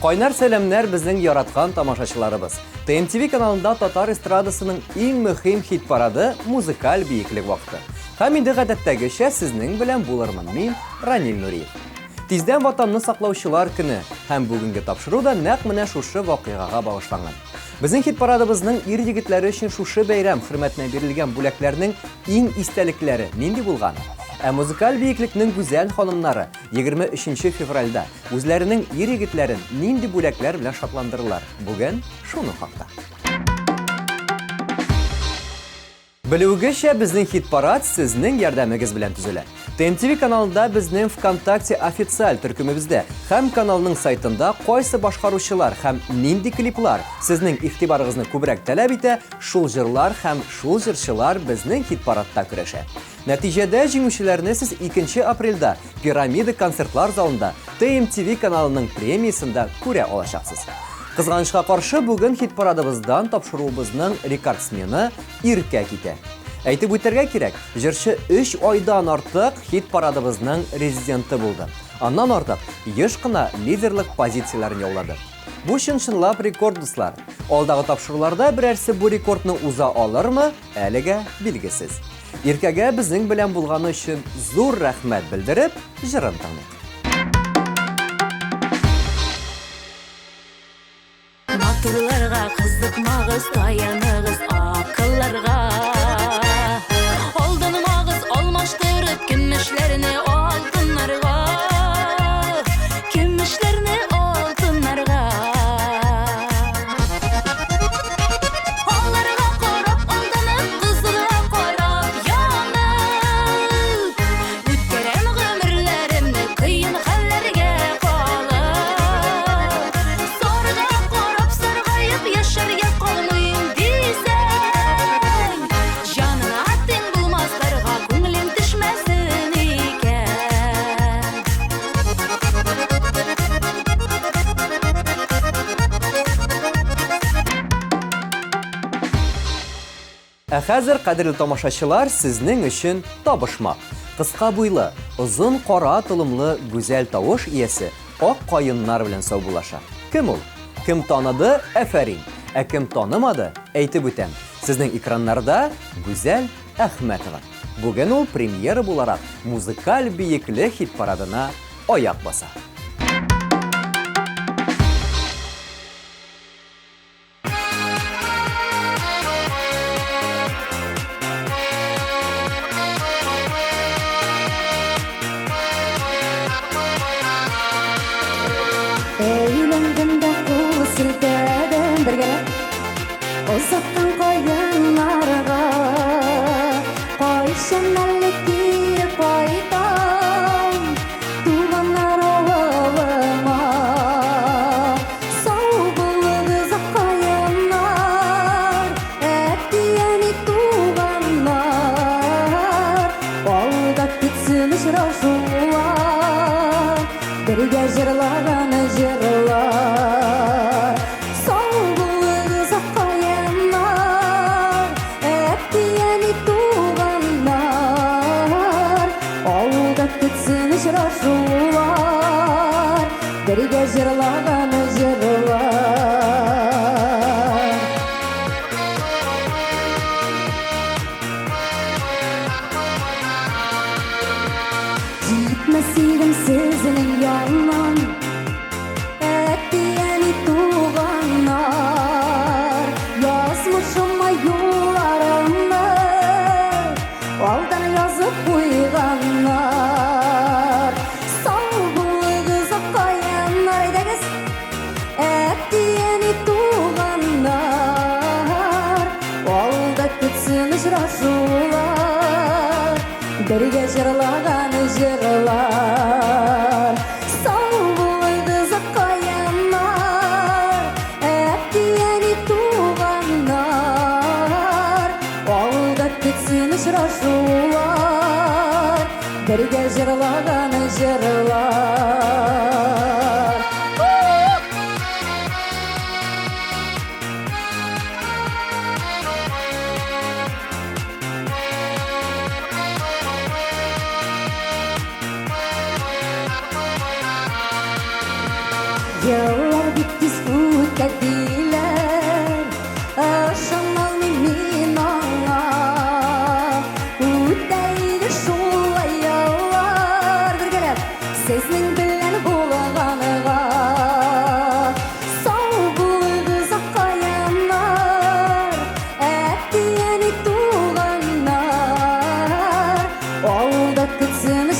Кайнар сәламнәр безнең яраткан тамашачыларыбыз. ТМТВ каналында татар эстрадасының иң мөһим хит-парады музыкаль биеклек вакыты. Һәм инде гадәттәгечә сезнең белән булырмын мин, Ранил Нуриев. Тиздән Ватанны саклаучылар көне һәм бүгенге тапшыру да нәкъ менә шушы вакыйгага багышланган. Безнең хит-парадыбызның ир-егетләре өчен шушы бәйрәм хөрмәтенә бирелгән бүләкләрнең иң истәлекләре нинди булган? Ә музыкаль биеклекнең гүзәл ханымнары 23 февральдә үзләренең ир-егетләрен нинди бүләкләр белән шатландырылар? Бүген шуның хакта. Белүегезчә, безнең хит-парад сезнең ярдәмегез белән төзелә. ТМТВ каналында безнең ВКонтакте официаль төркемебездә һәм каналның сайтында кайсы башкаручылар һәм нинди клиплар сезнең игътибарыгызны күбрәк таләп итә, шул җырлар һәм шул җырчылар безнең хит-парадта көрәшә. Нәтиҗәдә җиңүчеләрне сез 2 апрельдә Пирамида концертлар залында ТМТВ каналының премиясендә күрә алачаксыз. Кызганычка каршы, бүген хит-парадыбыздан тапшыруыбызның рекордсмены Иркә китә. Әйтеп үтәргә кирәк, җырчы 3 айдан артык хит-парадыбызның резиденты булды. Аннан артык, еш кына лидерлык позицияләрен яулады. Бу чын-чынлап рекорд, дуслар. Алдагы тапшыруларда берәрсе бу рекордны уза алырмы, әлегә билгесез. Иркәгә безнең белән булганы өчен зур рәхмәт белдереп, җырын тыңлыйк. Матурларга кызыкмагыз, таяныгыз акылларга. Алданмагыз, алмаштырып көмешләрне алтыннарга. Көмешләрне алтыннарга. Аларга карап алданып, кызылга карап янып, үткәрәм гомерләремне кыен хәлләргә калып. Сарга карап саргаеп яшәргә калмыйм дисәң, җаныңа тиң булмасларга күңелең төшмәсен икән. Ә хәзер, кадерле тамашачылар, сезнең өчен табышмак. Кыска буйлы, озын кара толымлы гүзәл тавыш иясе ак каеннар белән саубуллаша. Кем ул? Кем таныды, әфәрин! Ә кем танымады, әйтеп үтәм, сезнең экраннарда Гүзәл Әхмәтова. Бүген ул премьера буларак музыкаль биекле хит-парадына аяк баса. Әйләндем дә кул селтәдем бергәләп Озаттың каеннарга Кайчан әле кире кайтам Туганнар авылыма Сау булыгыз, каеннар, Әти-әни, туганнар. Алда китсен очрашулар, Бергә җырлаган җырлар. Сау булыгыз, каеннар, Әти-әни, туганнар. Алда көтсен очрашулар, Бергә җырлаган җырлар. Җитмәс идем сезнең яннан, Әти-әни, туганнар. Язмышыма юлларымны Алдан язып куйганнар. Сау булыгыз, каеннар, әйдәгез, Әти-әни, туганнар. Алда көтсен очрашулар, Бергә җырлаган җырлар. Сау булыгыз, каеннар, Әти-әни, туганнар. Алда көтсен очрашулар, Бергә җырлаган җырлар. Еллар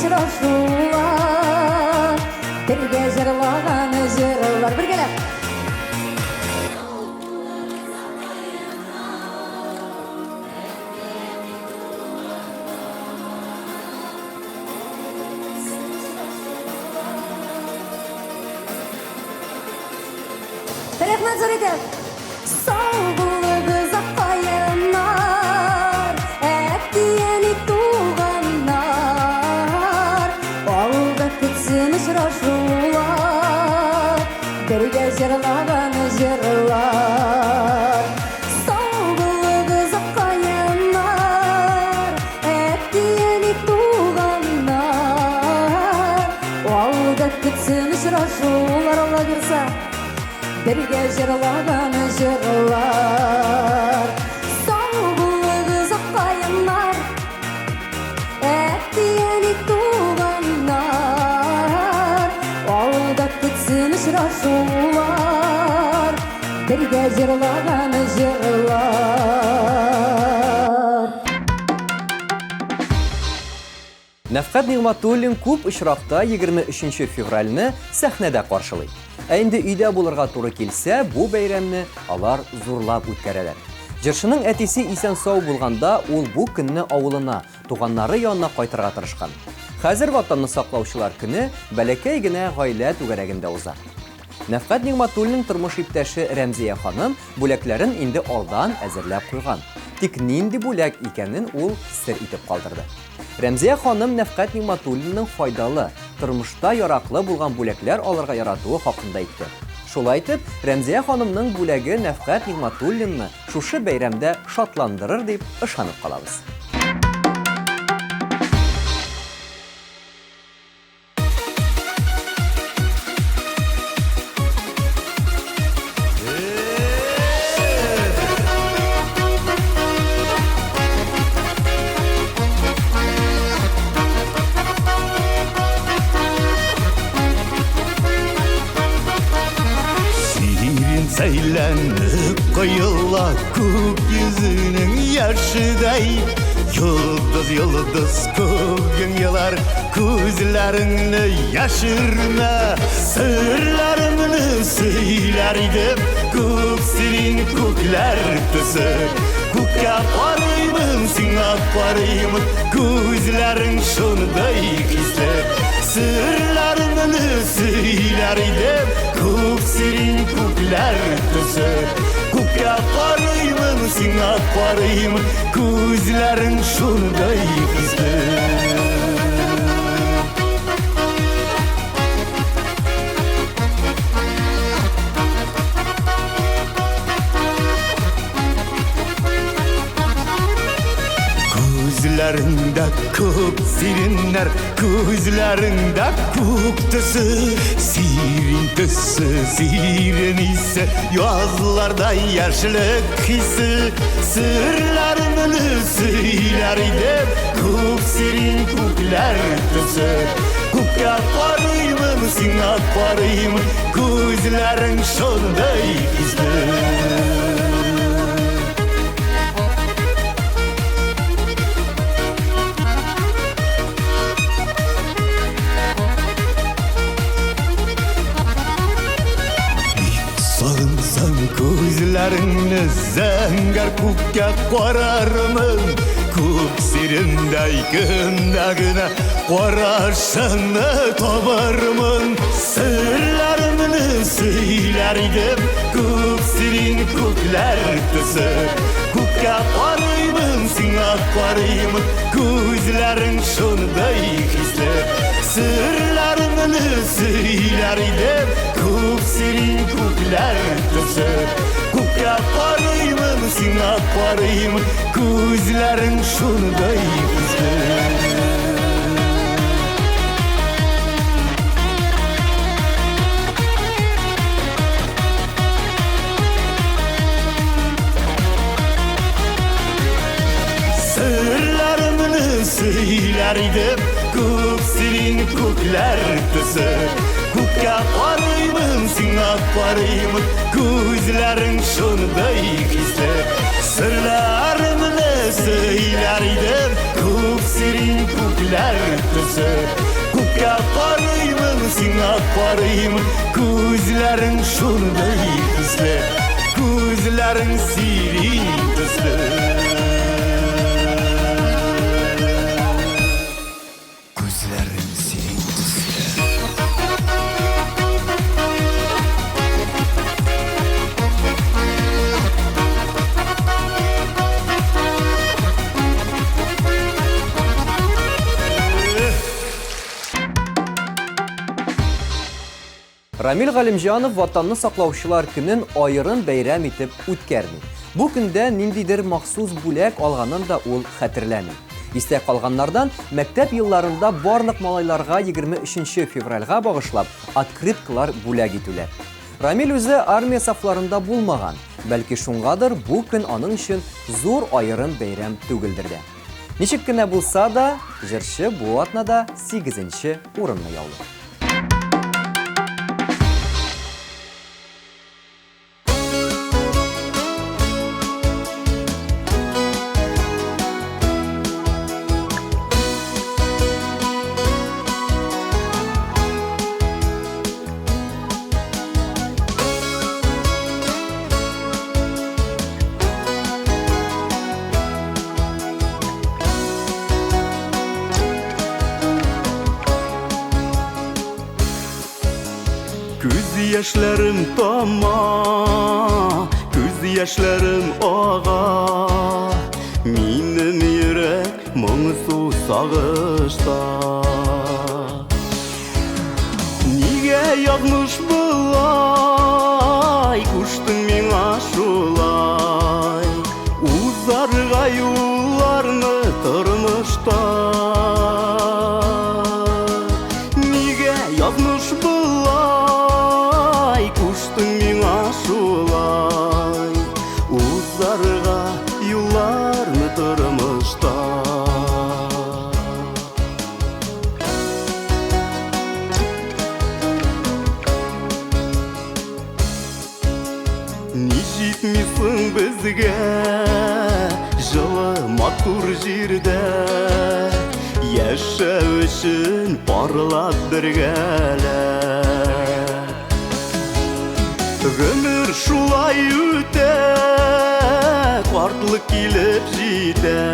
очрашулар, бергә җырлаган җырлар. Бергәләп! Рәхмәт зур итеп! Сау булыгыз, апаемнар, әти-әни, туганнар. Алда көтсен очрашулар, бергә җырлаган җырлар. Сау булыгыз, апкаемнар, әти-әни, туганнар. Алда көтсен очрашулар, Алла бирса, бергә җырлаган җырлар. Сау булыгыз, апкаемнар, әти-әни, туганнар. Алда көтсен очрашулар, бергә җырлаган җырлар. Нәфкать Нигъмәтуллин күп очракта 23 февральне сәхнәдә каршылый. Ә инде өйдә булырга туры килсә, бу бәйрәмне алар зурлап үткәрәләр. Җырчының әтисе исән-сау булганда, ул бу көнне авылына, туганнары янына кайтырга тырышкан. Хәзер Ватанны саклаучылар көне бәләкәй генә гаилә түгәрәгендә уза. Нәфкать Нигъмәтуллин тормыш иптәше Рәмзия ханым бүләкләрен инде алдан әзерләп куйган. Тик нинди бүләк икәнен ул сер итеп калдырды. Рәмзия ханым Нәфкать Нигъмәтуллинның файдалы, тормышта яраклы булган бүләкләр алырга яратуы хакында әйтте. Шулай итеп, Рәмзия ханымның бүләге Нәфкать Нигъмәтуллинны шушы бәйрәмдә шатландырыр дип ышанып калабыз. Сирин сәйләнеп коела күк йөзенең яшедәй. Йолдыз, йолдыз күгең елар, күзләреңне яшермә. Серләреңне сөйләр идем, күк сирин күкләр төсе. Күккә карыймын, сиңа карыймын, күзләрең шундый хисле. Серләреңне сөйләр идем, күк сирин күкләр төсе. Күккә карыймын, сиңа карыймын, күзләрең шундый хисле. Күзләреңдә күк сиреннәр, күзләреңдә күк төсе, сирин төсе, сирен исе, язларда яшьлек хисе. Серләреңне сөйләр идем, күк сирин күкләр төсе. Күккә карыймын, сиңа карыймын, күзләрең шундый хисле. Сагынсам күзләреңне зәңгәр күккә карармын. Күк сирендәй көндә генә карашыңны табармын. Серләреңне сөйләр идем, күк сирин күкләр төсе. Күккә карыймын, сиңа карыймын, күзләрең шундый хисле. Серләреңне сөйләр идем, күк сирин күкләр төсе. Күккә карыймын, сиңа карыймын, күзләрең шундый хисле. Серләреңне сөйләр Сөйләр идем күк сирин күкләр төсе. Күккә карыймын, сиңа карыймын, күзләрең шундый хисле. Серләремне сөйләр идем күк сирин күкләр төсе. Күккә карыймын, сиңа карыймын, күзләрең шундый хисле. Күзләрең сирин төсле. Күзләрең сирин төсле. Рамил Галимҗанов Ватанны саклаучылар көнен аерым бәйрәм итеп үткәрми. Бу көндә ниндидер махсус бүләк алганын да ул хәтерләми. Истә калганнардан мәктәп елларында барлык малайларга 23 февральгә багышлап открыткалар бүләк итүләр. Рамил үзе армия сафларында булмаган, бәлки шуңгадыр бу көн аның өчен зур аерым бәйрәм түгелдер дә. Ничек кенә булса да, җырчы бу атнада 8 урынны яулый. Күз яшьләрем тама, күз яшьләрем ага. Минем йөрәк моңсу сагышта. Нигә язмыш болай, куштың миңа шулай? Узарга юлларны тормышта. Нигә язмыш болай, куштың миңа шулай? Узарга юлларны тормышта. Ни җитмисең безгә, җылы матур җирдә яшәү өчен парлап бергәләп. Гомер шулай үтә, картлык килеп җитә.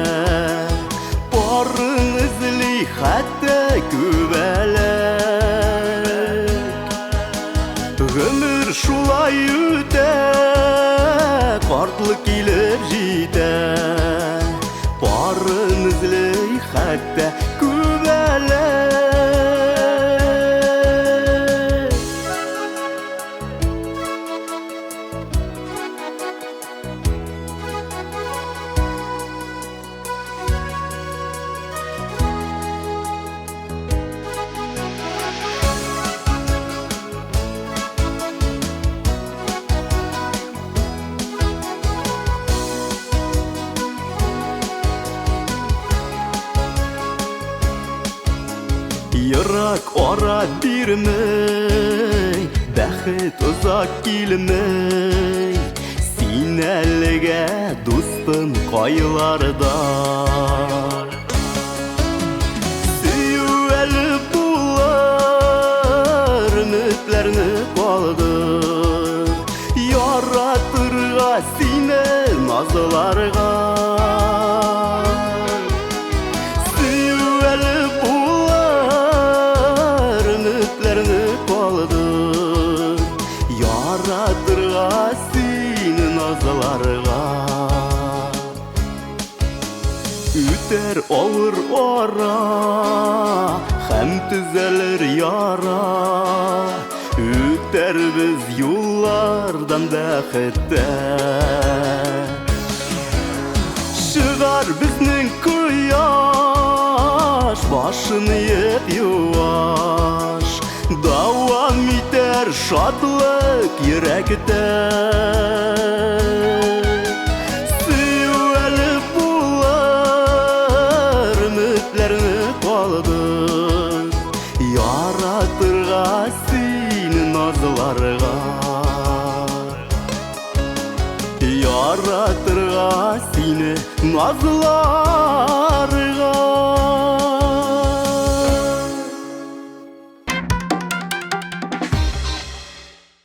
Парын эзли хәтта күбәләк. Гомер шулай үтә, картлык килеп җитә. Парын эзли хәтта күбәләк. Ерак ара бирмей, бәхет озак килмей. Син әлегә, дустым, кайларда? Сөю әле булыр, өметләрне калдыр. Яратырга сине назларга. Сөю әле булыр, өметләрне калдыр. Яратырга сине назларга. Үтәр авыр ара, һәм төзәлер яра. Үтәрбез юллардан бәхеттә. Чыгар безнең кояш, башын иеп юаш. Дәвам итәр шатлык йөрәктә. Сөю әле булыр, өметләрне калдык Яратырга сине назларга Яратырга сине назларга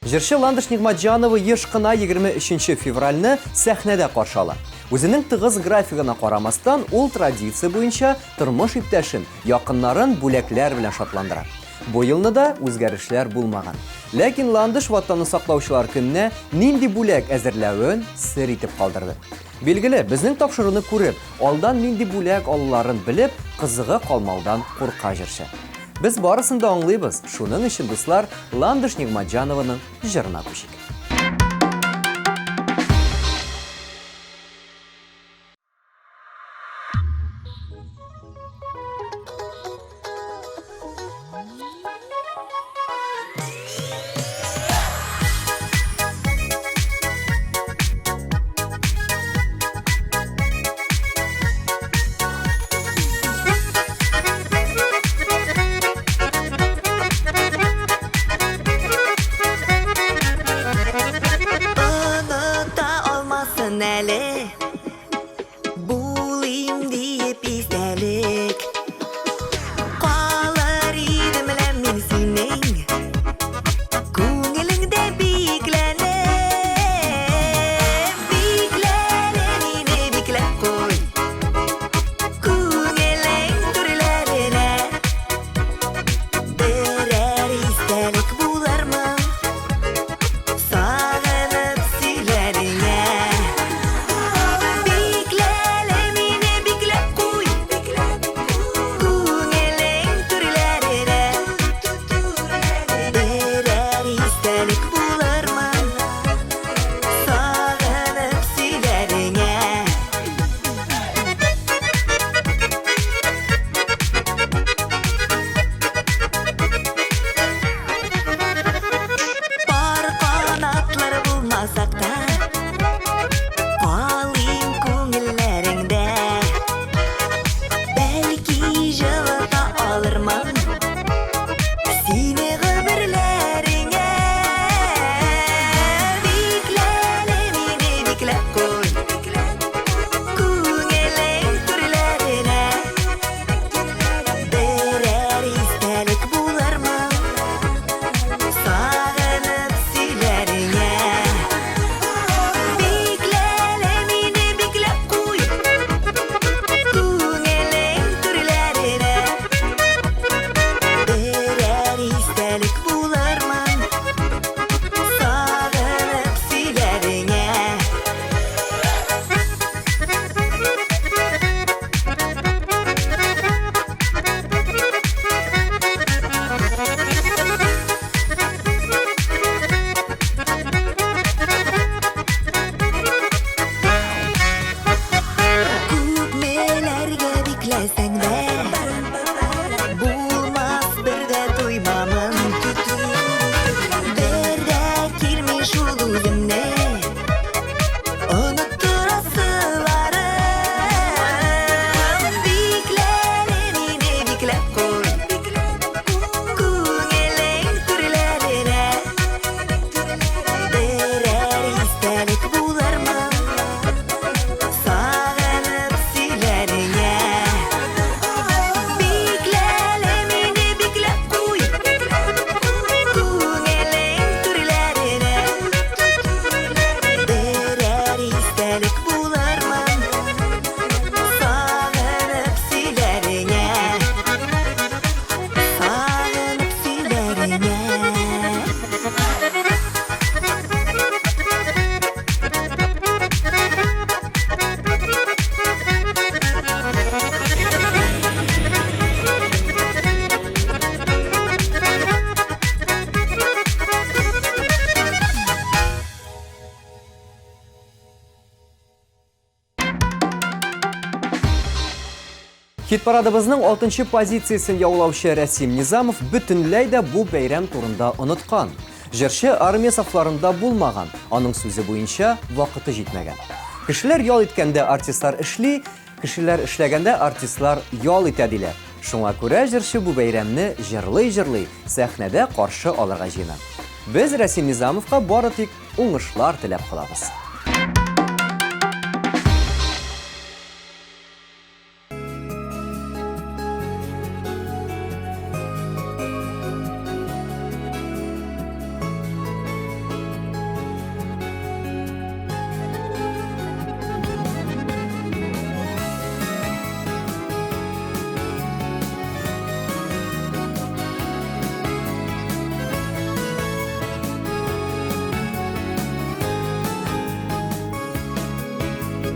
Җырчы Ландыш Нигъмәтҗанова еш кына 23 февральне сәхнәдә каршы ала. Үзенең тыгыз графигына карамастан, ул традиция буенча тормыш иптәшен, якыннарын бүләкләр белән шатландыра. Бу елны да үзгәрешләр булмаган. Ләкин Ландыш Ватанны саклаучылар көненә нинди бүләк әзерләвен сер итеп калдырды. Билгеле, безнең тапшыруны күреп, алдан нинди бүләк алуларын белеп, кызыгы калмаудан курка җырчы. Без барысын да аңлыйбыз, шуның өчен, дуслар, Ландыш Нигъмәтҗанованың җырына күчик. Оныта алмасын әле Булыйм диеп истәлек Калыр идем лә мин синең Күңелеңдә бикләнеп Бикләне мине бикләп куй Күңелең түрләренә Берәр истәлек булырмын Сагынып сөйләреңә Бикләле мине бикләп куй Күңелең түрләренә Берәр истәлек булырмын Сагынып сөйләреңә Пар канатлар булмасак та Калыйм күңелләреңдә Бәлки җылыта алырмын Сине гомерләреңә Бикләле мине бикләп куй Күңелең түрләренә Берәр истәлек булырмын Сагынып сөйләреңә Бикләле мине бикләп куй Күңелең түрләренә Берәр истәлек булырмын Сагынып сөйләреңә Күпмеләргә бикләсәң дә Булмас бер дә туймамын Бер дә килми шул үземне Оныттырасыларым Бикләле мине бикләп куй Күңелең түрләренә Берәр истәлек булырмын Сагынып сөйләреңә Бикләле мине бикләп куй Күңелең түрләренә Берәр истәлек булырмын Сагынып сөйләреңә Сагынып сөйләреңә Хит-парадыбызның 6 позициясен яулаучы Рәсим Низамов бөтенләй дә бу бәйрәм турында оныткан. Җырчы армия сафларында булмаган, аның сүзе буенча вакыты җитмәгән. Кешеләр ял иткәндә артистлар эшли, кешеләр эшләгәндә артистлар ял итә диләр. Шуңа күрә җырчы бу бәйрәмне җырлый-җырлый сәхнәдә каршы алырга җыена. Без Рәсим Низамовка бары тик уңышлар теләп калабыз.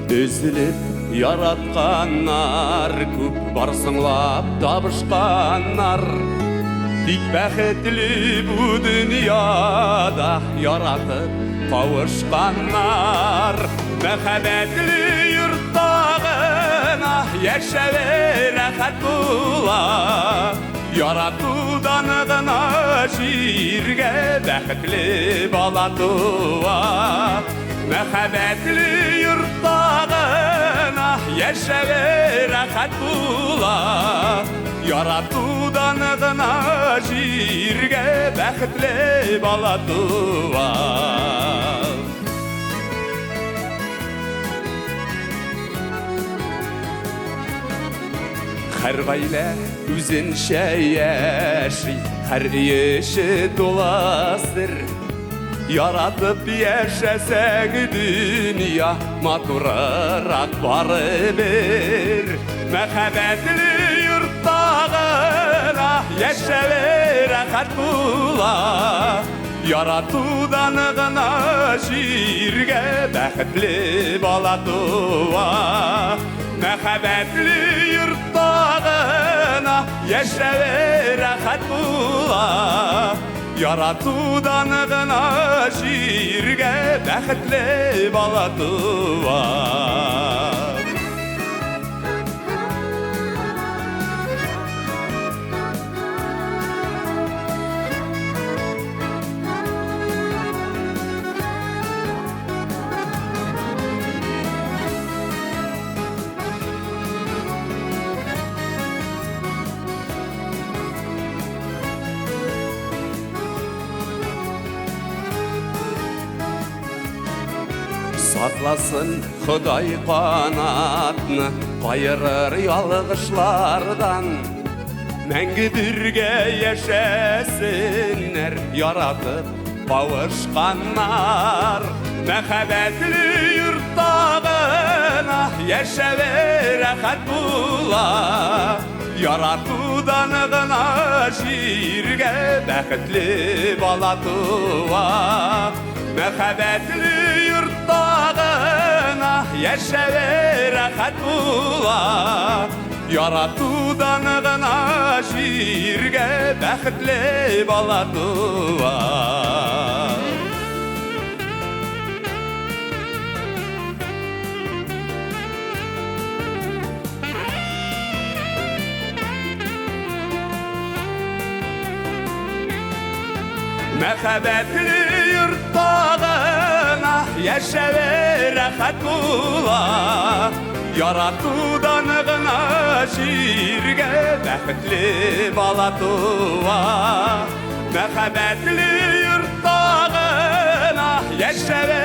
Өзелеп яратканнар күп барсыңлап табышканнар. Тик бәхетле бу дөньяда яратып кавышканнар. Мәхәббәтле йортта гына яшәве рәхәт була. Яратудан гына җиргә бәхетле бала туа. Мәхәббәтле йортта гына яшәве рәхәт була. Яратудан гына җиргә бәхетле бала туа. Һәр гаилә үзенчә яши, һәр өй эче тула сер. Яратып яшәсәң дөнья матурырак барыбер. Мәхәббәтле йортта гына яшәве рәхәт була. Яратудан гына җиргә бәхетле бала туа. Мәхәббәтле йортта гына яшәве рәхәт була. Яратудан гына җиргә бәхетле бала туа. Сакласын Ходай канатны кайырыр ялгышлардан. Мәңге бергә яшәсеннәр, яратып кавышканнар. Мәхәббәтле йортта гына яшәве рәхәт була. Яратудан гына җиргә бәхетле бала туа. Мәхәббәтле йортта гына яшәве рәхәт була. Яратудан гына җиргә бәхетле бала туа. Мәхәббәтле йортта гына яшәве рәхәт була. Яратудан гына җиргә бәхетле бала туа. Мәхәббәтле йортта гына яшәве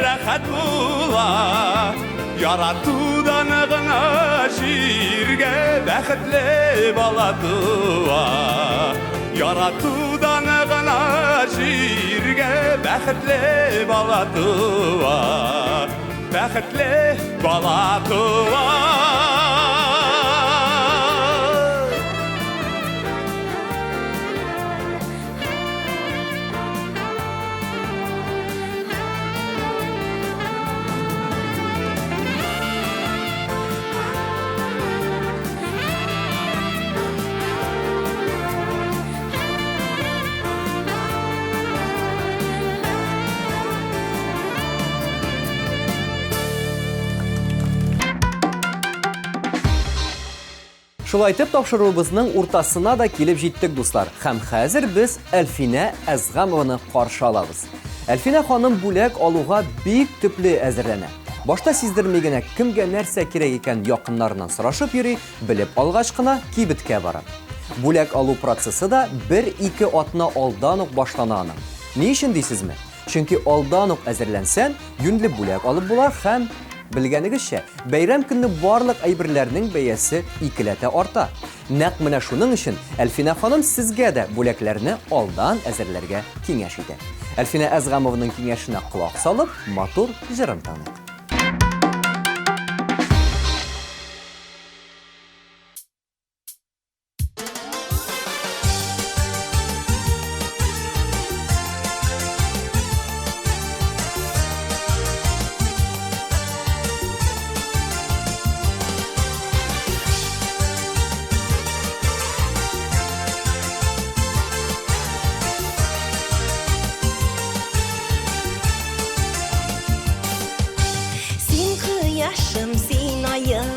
рәхәт була. Яратудан гына җиргә бәхетле бала туа. Яратудан гына җиргә бәхетле бала туа. Бәхетле бала туа. Шулай итеп, тапшыруыбызның уртасына да килеп җиттек, дуслар. Һәм хәзер без Әлфинә Әзгамованы каршы алабыз. Әлфинә ханым бүләк алуга бик төпле әзерләнә. Башта сиздерми генә кемгә нәрсә кирәк икән якыннарыннан сорашып йөри, белеп алгач кына кибеткә бара. Бүләк алу процессы да бер-ике атна алдан ук башлана аның. Ни өчен дисезме? Чөнки алдан ук әзерләнсәң, юньле бүләк алып була һәм, белгәнегезчә, бәйрәм көнне барлык әйберләрнең бәясе икеләтә арта. Нәкъ менә шуның өчен Әлфинә ханым сезгә дә бүләкләрне алдан әзерләргә киңәш итә. Әлфинә Әзгамованың киңәшенә колак салып, матур җырын тыңлыйк. Син кояшым, син аем,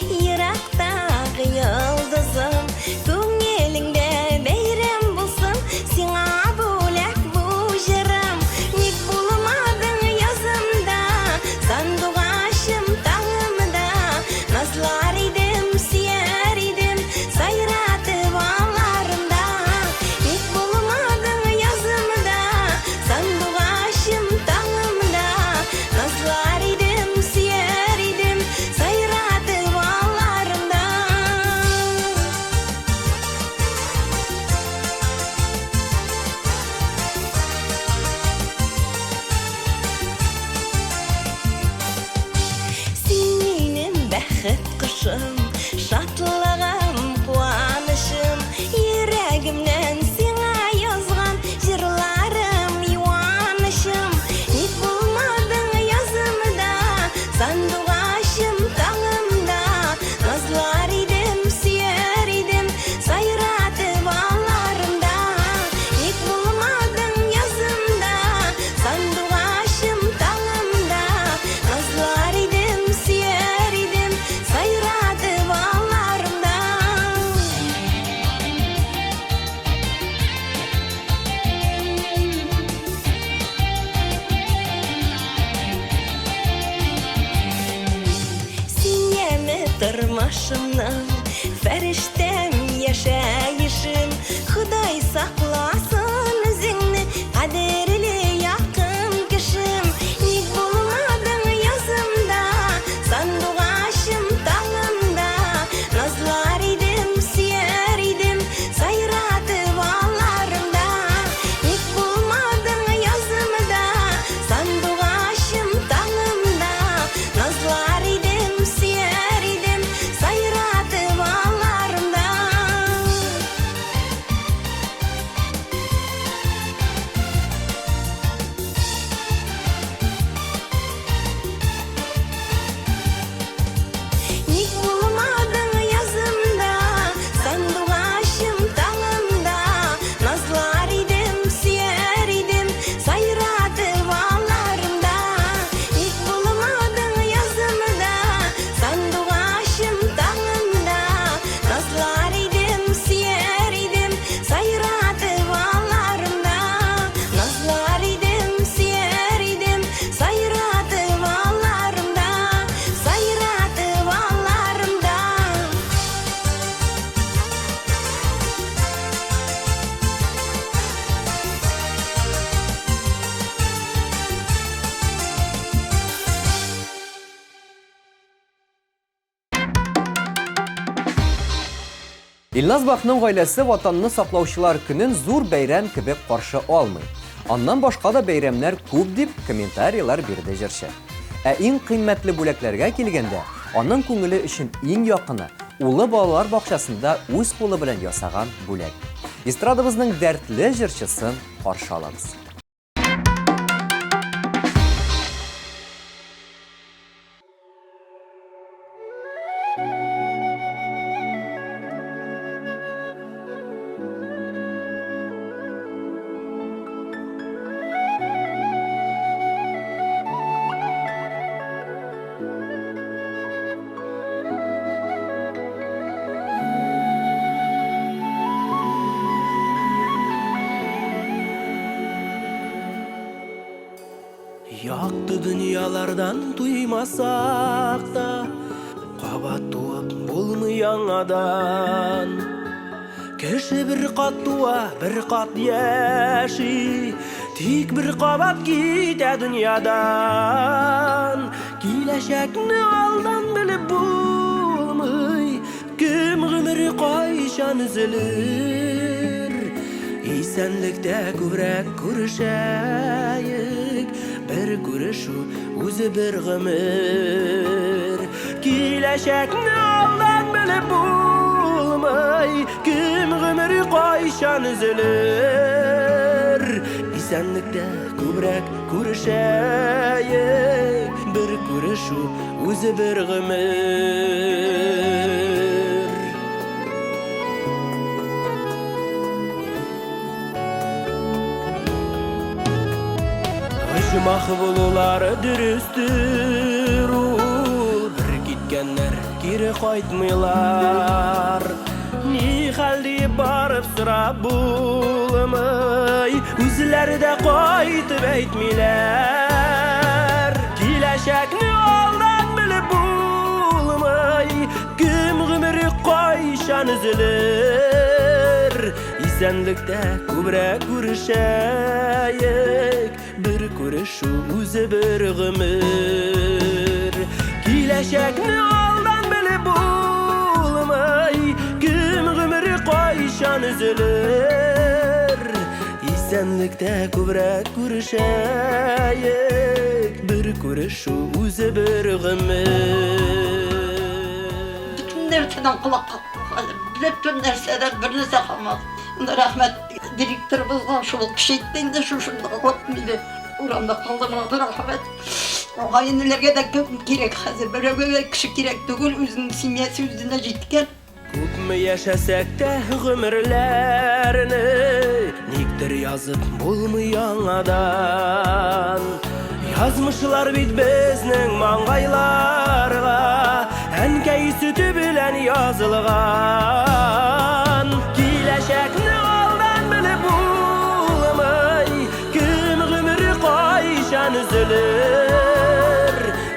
ерактагы йолдызым, күңелеңдә бәйрәм булсын, сиңа бүләк бу җырым. Ник булмадың язымда, сандугачым таңымда, назлар идем, сөяр идем, сайратып аларымда. Ник булмадың язымда, сандугачым таңымда, назлар идем, сөяр идем, сайратып аларымда. Син минем бәхет кошым, шатлыгым, куанычым, йөрәгемнән сиңа язган җырларым, юанычым. Ник булмадың язымда, сандугачым таңымда, назлар идем, сөяр идем, сайратып аларымда. Ник булмадың язымда, сандугачым таңымда, назлар идем, сөяр идем, сайратып аларымда. Син яме тормышымның, фәрештәм яшәешем, Ходай сакласын үзеңне, кадерле якын кешем. Ник булмадың язымда, сандугачым таңымда, назлар идем, сөяр идем, сайратып аларымда. Ник булмадың язымда, сандугачым таңымда, назлар идем, сөяр идем, сайратып аларымда. Ник булмадың язымда, сандугачым таңымда, назлар идем, сөяр идем, сайратып аларымда. Ник булмадың язымда, сандугачым таңымда, назлар идем, сөяр идем, сайратып аларымда. Назлар идем, сөяр идем, сайратып аларымда, сайратып аларымда. Илназ Бахның гаиләсе Ватанны саклаучылар көнен зур бәйрәм кебек каршы алмый. Аннан башка да бәйрәмнәр күп дип комментарийлар бирде җырчы. Ә иң кыйммәтле бүләкләргә килгәндә, аның күңеле өчен иң якыны улы балалар бакчасында үз кулы белән ясаган бүләк. Эстрадабызның дәртле җырчысын каршы алабыз. Якты дөньялардан туймасак та, Кабат туып булмый яңадан. Кеше бер кат туа, бер кат яши, Тик бер кабат китә дөньядан. Киләчәкне алдан белеп булмый, Кем гомере кайчан өзелер? Исәнлектә күбрәк күрешәек, Бер күрешү үзе бер гомер. Киләчәкне алдан белеп булмый, Кем гомере кайчан өзелер? Исәнлектә күбрәк күрешәек, Бер күрешү үзе бер гомер. Оҗмах булулары дөрестер ул, бер киткәннәр кире кайтмыйлар. Ни хәл диеп барып сорап булмый, үзләре дә кайтып әйтмиләр. Киләчәкне алдан белеп булмый, кем гомере кайчан өзелер. Исәнлектә күбрәк күрешәек, бер күрешү үзе бер гомер. Киләчәкне алдан белеп булмый, кем гомере кайчан өзелер. Исәнлектә күбрәк күрешәек, бер күрешү үзе бер гомер. Бөтен нәрсәдән колак кактык хәзер. Бөтен нәрсәдән бер нәрсә калмады. Рәхмәт директорыбызга, шул көчәйтте инде шушында алып мине урамда калдырмады, рәхмәт. Гаиләләргә дә кем кирәк хәзер? Берәүгә дә кеше кирәк түгел, үзенең семьясы үзенә җиткән. Күпме яшәсәк тә гомерләрне никтер язып булмый яңадан. Язмышлар бит безнең маңгайларга әнкәй сөте белән язылган. Киләчәкне алдан белеп булмый, кем гомере кайчан өзелер.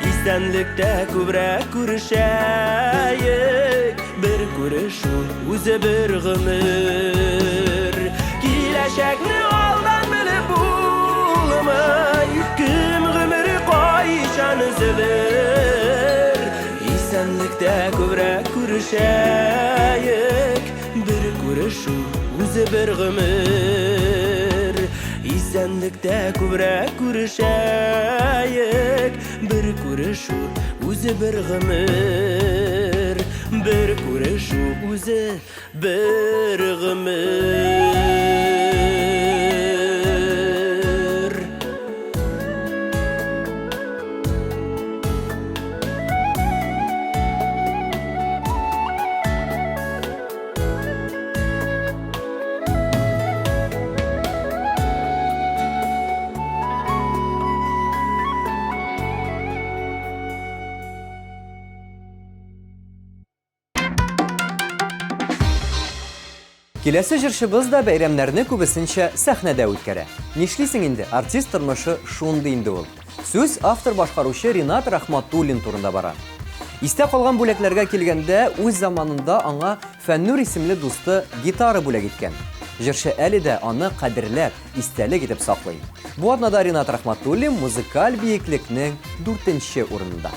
Исәнлектә күбрәк күрешәек, бер күрешү үзе бер гомер. Киләчәкне алдан белеп булмый, кем гомере кайчан өзелер. Исәнлектә күбрәк күрешәек, бер күрешү үзе бер гомер. Исәнлектә күбрәк күрешәек, бер күрешү үзе бер гомер. Бер күрешү үзе бер гомер. Киләсе җырчыбыз да бәйрәмнәрне күбесенчә сәхнәдә үткәрә. Нишлисең инде, артист тормышы шундый инде ул. Сүз автор-башкаручы Ринат Рахматуллин турында бара. Истә калган бүләкләргә килгәндә, үз заманында аңа Фәннүр исемле дусты гитара бүләк иткән. Җырчы әле дә аны кадерләп, истәлек итеп саклый. Бу атнада Ринат Рахматуллин музыкаль биеклекнең дүртенче урынында.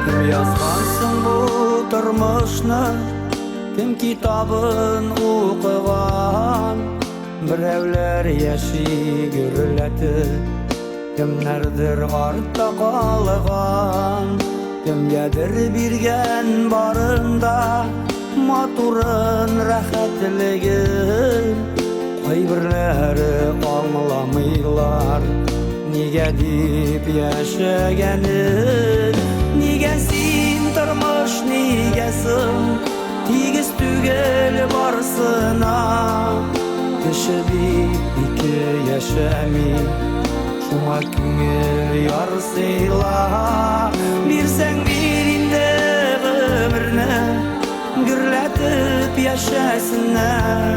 Кем язган соң бу тормышны? Кем китабын укыган? Берәүләр яши гөрләтеп, кемнәрдер артта калган, кемгәдер биргән барында матурын, рәхәтлеген. Кайберләре аңламыйлар, нигә дип яшәгәнен. Нигә син, тормыш, нигә соң тигез түгел барысына? Кеше бит ике яшәми, шуңа күңел ярсыйла. Бирсәң бир инде гомерне, гөрләтеп яшәсеннәр.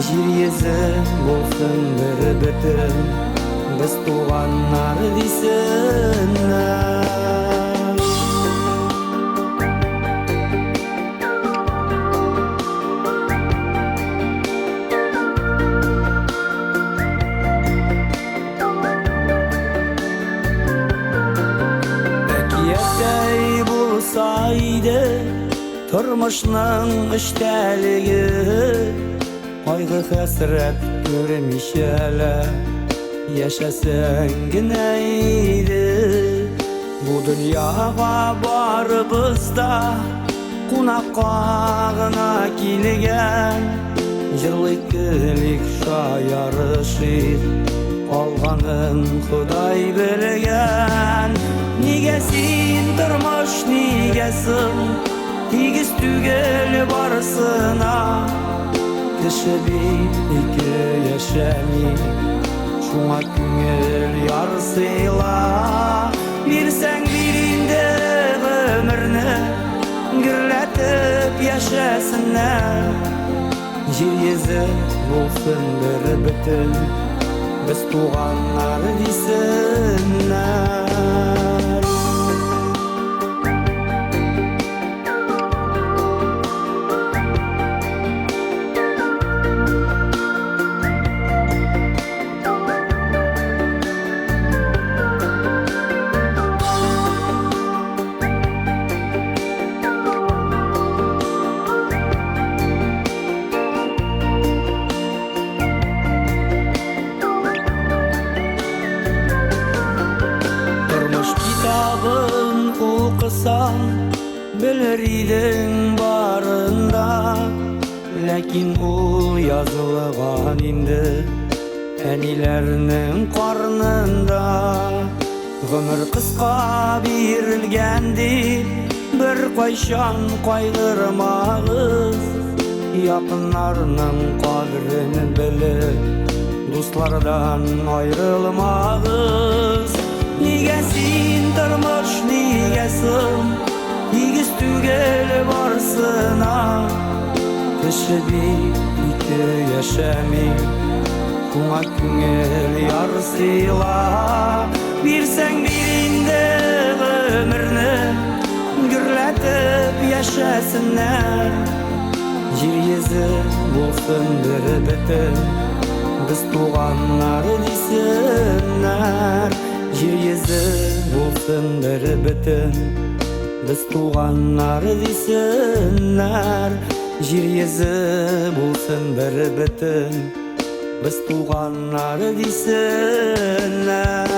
Җир йөзе булсын бер бөтен, без туганнар дисеннәр. Әкияттәй булса иде тормышның эчтәлеге, кайгы хәсрәт күрмичә лә яшәсәң генә иде. Бу дөньяга барыбыз да кунакка гына килгән. Җырлыйк, көлик, шаярышыйк, калганын Ходай белгән. Нигә син, тормыш, нигә соң тигез түгел барысына? Кеше бит ике яшәми, шуңа күңел ярсыйла. Бирсәң бир инде гомерне, гөрләтеп яшәсеннәр. Җир йөзе булсын бер бөтен, без туганнар дисеннәр. Тормыш китабын укысаң, белер идең барында. Ләкин ул язылган инде әниләрнең карнында. Гомер кыска бирелгән дип, бер кайчан кайгырмагыз. Якыннарның кадерен белеп, дуслардан аерылмагыз. Нигә син, тормыш, нигә соң тигез түгел барысына? Кеше бит ике яшәми, шуңа күңел ярсыйла. Бирсәң бир инде гомерне, гөрләтеп яшәсеннәр. Җир йөзе булсын бер бөтен, без туганнар дисеннәр. Җир йөзе булсын бер бөтен, без туганнар дисеннәр. Җир йөзе булсын бер бөтен, без туганнар дисеннәр.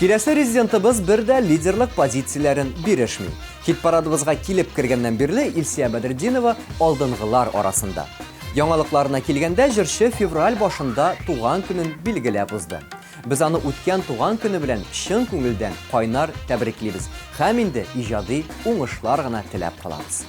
Киләсе резидентыбыз бер дә лидерлык позицияләрен бирешми. Хит-парадыбызга килеп кергәннән бирле Илсия Бәдретдинова алдынгылар арасында. Яңалыкларына килгәндә, җырчы февраль башында туган көнен билгеләп узды. Без аны үткән туган көне белән чын күңелдән кайнар тәбриклибез һәм инде иҗади уңышлар гына теләп калабыз.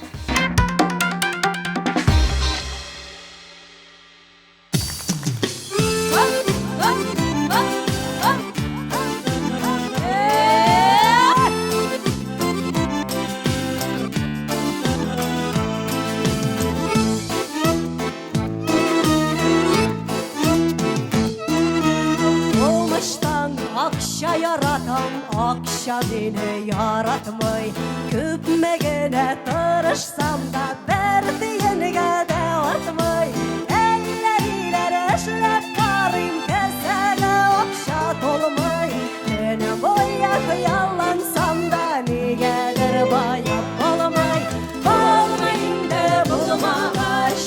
Яратам, акча мине яратмый. Күпме генә тырышсам да, бер тиенгә дә артмый. Әллә ниләр эшләп карыйм, кесәгә акча тулмый. Төне буе хыяллансам да, нигәдер баеп булмый. Булмый инде булмагач,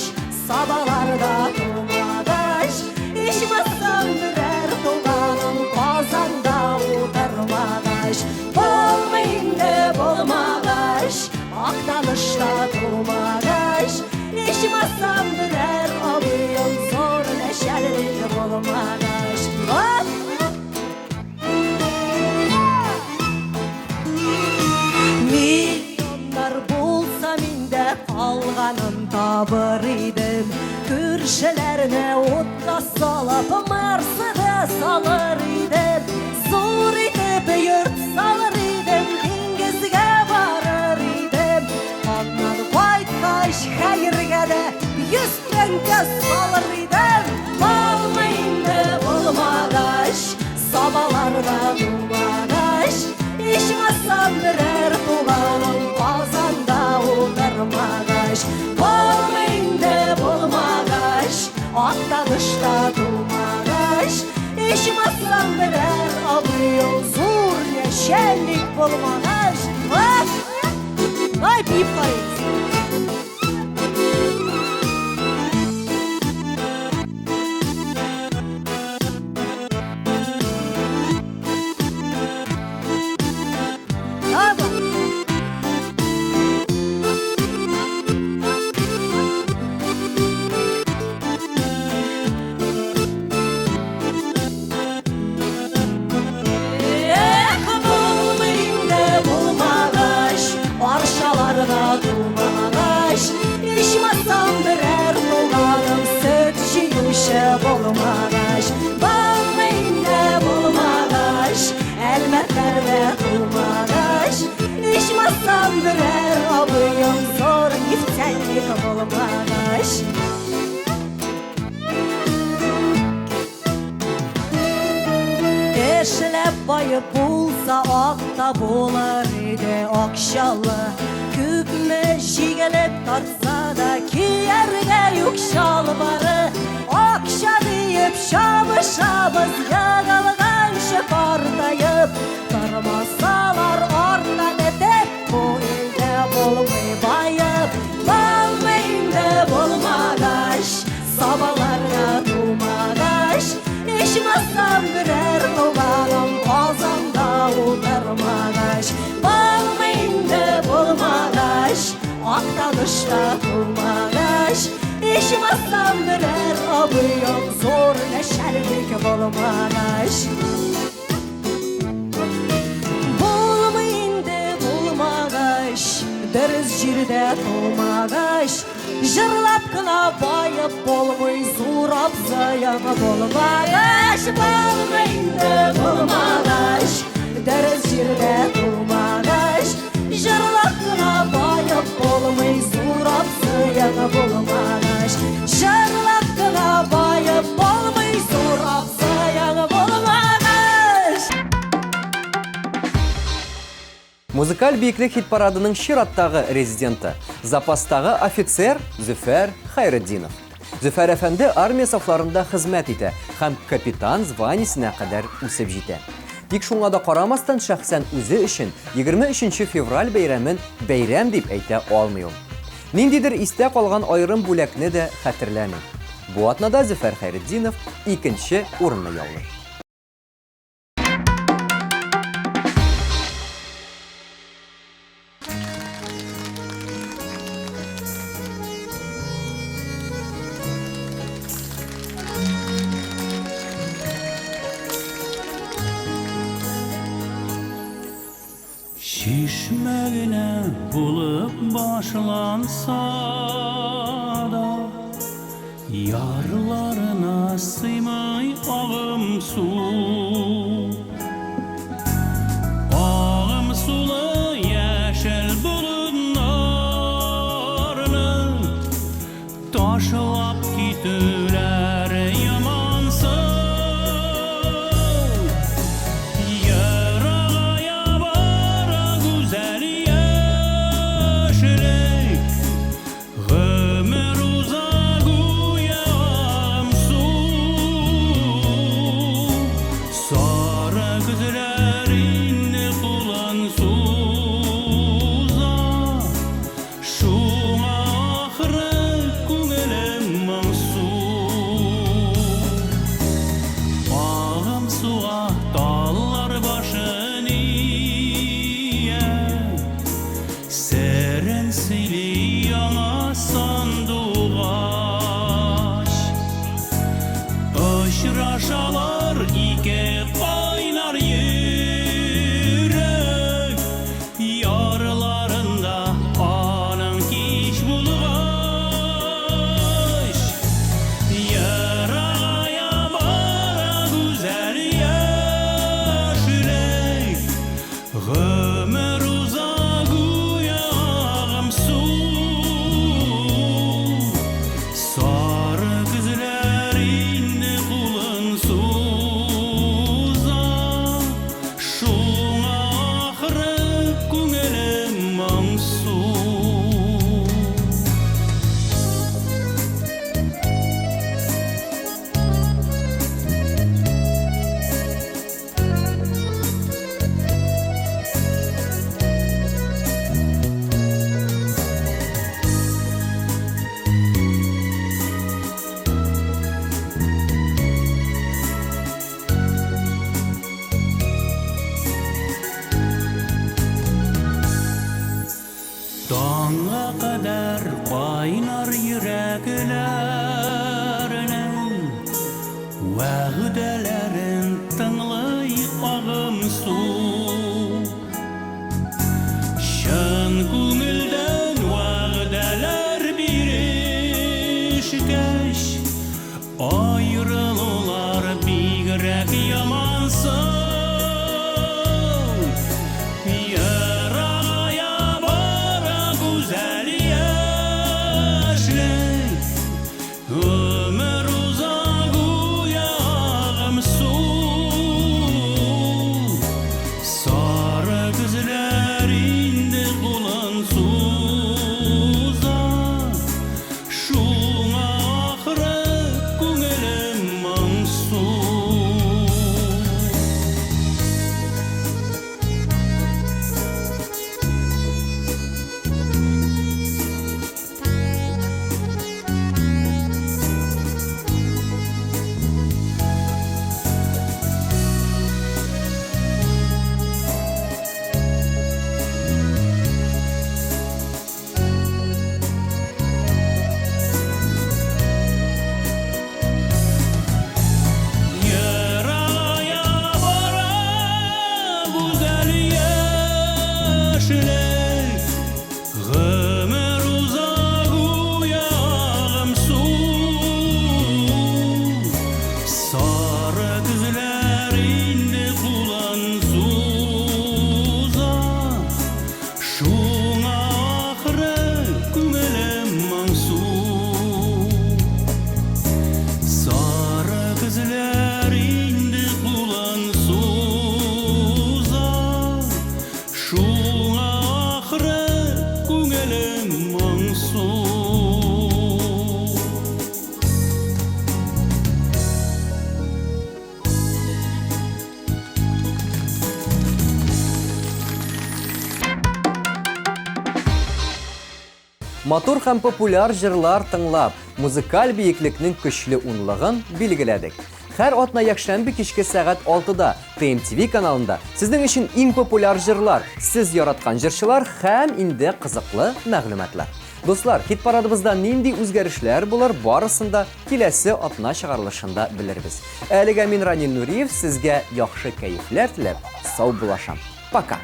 Сабаларда тумагач, ичмасам берәр туганым Казанда утырмагач. Булмый инде булмагач, Актанышта тумагач, ичмасам берәр абыем зур нәчәлник булмагач. Миллионнар булса миндә, калганын табыр идем. Күршеләрне утка салып, Мерседес алыр идем. Зур итеп йорт салыр идем, диңгезгә барыр идем. Аннан кайткач, хәергә дә 100 тәңкә салыр идем. Булмый инде булмагач, Сабаларда тумагач, ичмасам берәр туганым Казанда утырмагач. Булмый инде булмагач, Актанышта тумагач, ичмасам берәр абыем зур нәчәлник булмагач. Ай, биеп карыйбыз. Давай. Эх, булмый инде булмагач, Арчаларда тумагач, ичмасам берәр туганым сөт җыючы булмагач. Булмый инде булмагач, Әлмәтләрдә тумагач, ичмасам берәр абыем зур нефтяник булмагач. Эшләп баеп булса, акта булыр иде акчалы. Күпме җигелеп тартса да, кияргә юк чалбары. Акча диеп чабышабыз, егылганчы картаеп. Тормасалар арттан этеп, бу илдә булмый баеп. Булмый инде булмагач, Сабаларда тумагач, ичмасам берәр туганым Казанда утырмагач. Булмый инде булмагач, Актанышта тумагач, ичмасам берәр абыем зур нәчәлник булмагач. Булмый инде булмагач, дөрес җирдә тумагач, җырлап кына баеп булмый, зур абзыең булмагач. Булмый инде булмагач, дөрес җирдә тумагач, җырлап кына баеп булмый, зур абзыең булмагач. Җырлап кына баеп булмый, зур абзыең булмагач. Музыкаль биеклек хит-парадының чираттагы резиденты, запастагы офицер Зөфәр Хәйретдинов. Зөфәр әфәнде армия сафларында хезмәт итә һәм капитан званиесенә кадәр үсеп җитә. Тик шуңа да карамастан, шәхсән үзе өчен 23 февраль бәйрәмен бәйрәм дип әйтә алмый ул. Ниндидер истә калган аерым бүләкне дә хәтерләми. Бу атнада Зөфәр Хәйретдинов икенче урынны яулый. Чишмә генә булып башланса да, ярларына сыймый агым су. Агым сулы яшел болыннарны ташлап китүләре ямансу. Таңга кадәр кайнар йөрәкләрнең Вәгъдәләрен тыңлый агым су. Чын күңелдән вәгъдәләр бирешкәч, Аерылулар бигрәк ямансың. Ерагая бара гүзәл яшьлек, Гомер уза гүя агым су. Сары көзләр инде кулын суза, Шуңа ахры күңелем моңсу. Ерагая бара гүзәл яшьлек, Гомер уза гүя агым су. Сары көзләр инде кулын суза, Шуңа ахры күңелем моңсу. Сары көзләр инде кулын суза, Шуңа ахры күңелем моңсу. Матур һәм популяр җырлар тыңлап, музыкаль биеклекнең көчле унлыгын билгеләдек. Һәр атна якшәмбе кичке сәгать 6-да TMTV каналында сезнең өчен иң популяр җырлар, сез яраткан җырчылар һәм инде кызыклы мәгълүматлар. Дуслар, хит-парадыбызда нинди үзгәрешләр булыр, барысын да киләсе атна чыгарылышында белербез. Әлегә мин Ранил Нуриев сезгә яхшы кәефләр теләп, саубуллашам. Пока!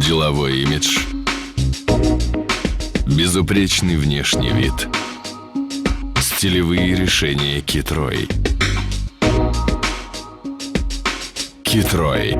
Деловой имидж. Безупречный внешний вид. Стилевые решения Китрой. Китрой.